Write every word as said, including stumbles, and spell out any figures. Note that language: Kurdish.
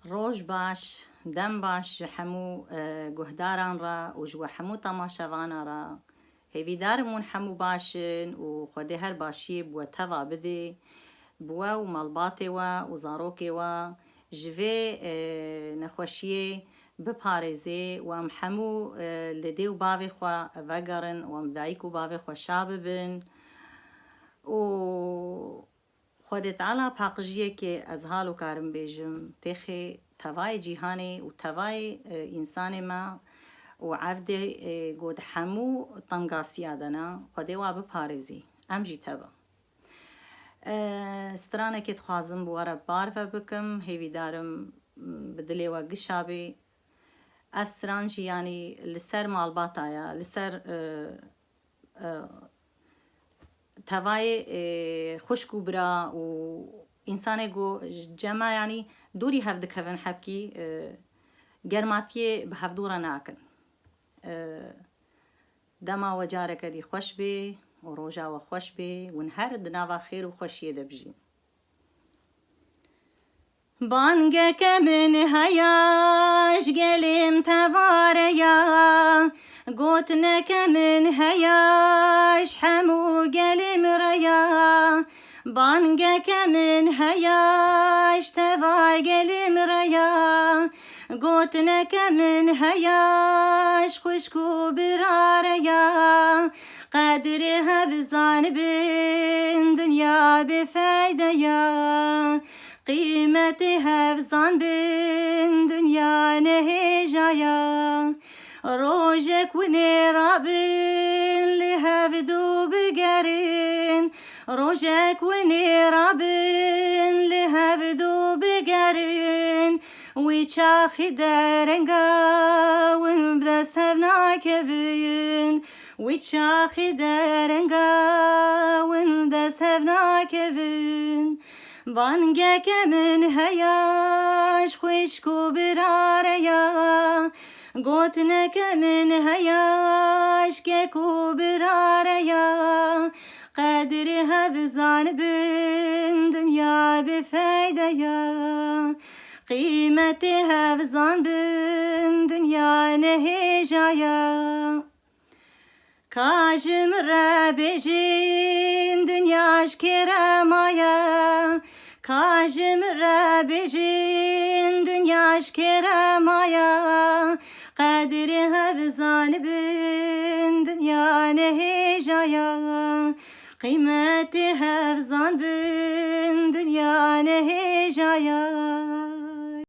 Roj baş, dem baş ji hemû, e, guhdaran re û ji we hemû temaşevana re. Hêvîdar im hûn hemû baş in û Xwedê her başiyê bi we teva bidê, bi we û malbatê we û zarokê we ji vê, e, nexweşiyê biparêzê û em hemû, e, li dê û bavê xwe vegerin û em dayik û bavê xwe şa bibin. Û Xwedê Teala paqijiyekê ez halo karim bêjim, têxê tevayê cîhanê û tevayê, e, însanê me û evdê, e, got hemû tengasiya de ne, Xwedê wa biparêzî. Em jî teva. E, stranekê dixwazim bi we re parve bikim, hêvîdarim, m, bi dilê we gişa bê. Ev stran jî, yanî, li ser malbata ye, li ser, e, e, tevayê, e, xwişk û bira û însanê ku ji cema, yanî, dûrî hev dikevin hebkî, e, germatiyê bi hevdû re nakin. E, dema we careke dî xweş bê û roja we xweş bê, hûn her di nava xêr û xweşiyê de bijîn. Bangeke min heya, ji gelê min tevare ya, gotineke min heya, ji hemû gelê min re ya. Bangeke min heya, ji tevayê gelê min re ya, gotineke min heya, ji xwişk û bira re ya. Qedirê hev zanibin, dinya bêfeyde ya. Qîmetê hev zanibin, dinya nehêja ya. Rojek winê rabin, li hev dû bigerin. Rojek winê rabin, li hev dû bigerin. Wî çaxî de renga win bi dest hev nakevin. Wî çaxî de renga win dest hev nakevin. Bangeke min heya, ji xwişk û bira re ya. Gotineke min heya, ji kek û bira re ya. Qedirê hev zanibin, dinya bêfeyde ya. Qîmetê hev zanibin, dinya nehêja ya. Ka ji min re bêjin, dinya ji kê re maye. Ka ji min re bêjin, dinya ji kê re maye. Qedirê hev zanibin, dinya nehêja ya. Qîmetê hev zanibin, dinya nehêja ya.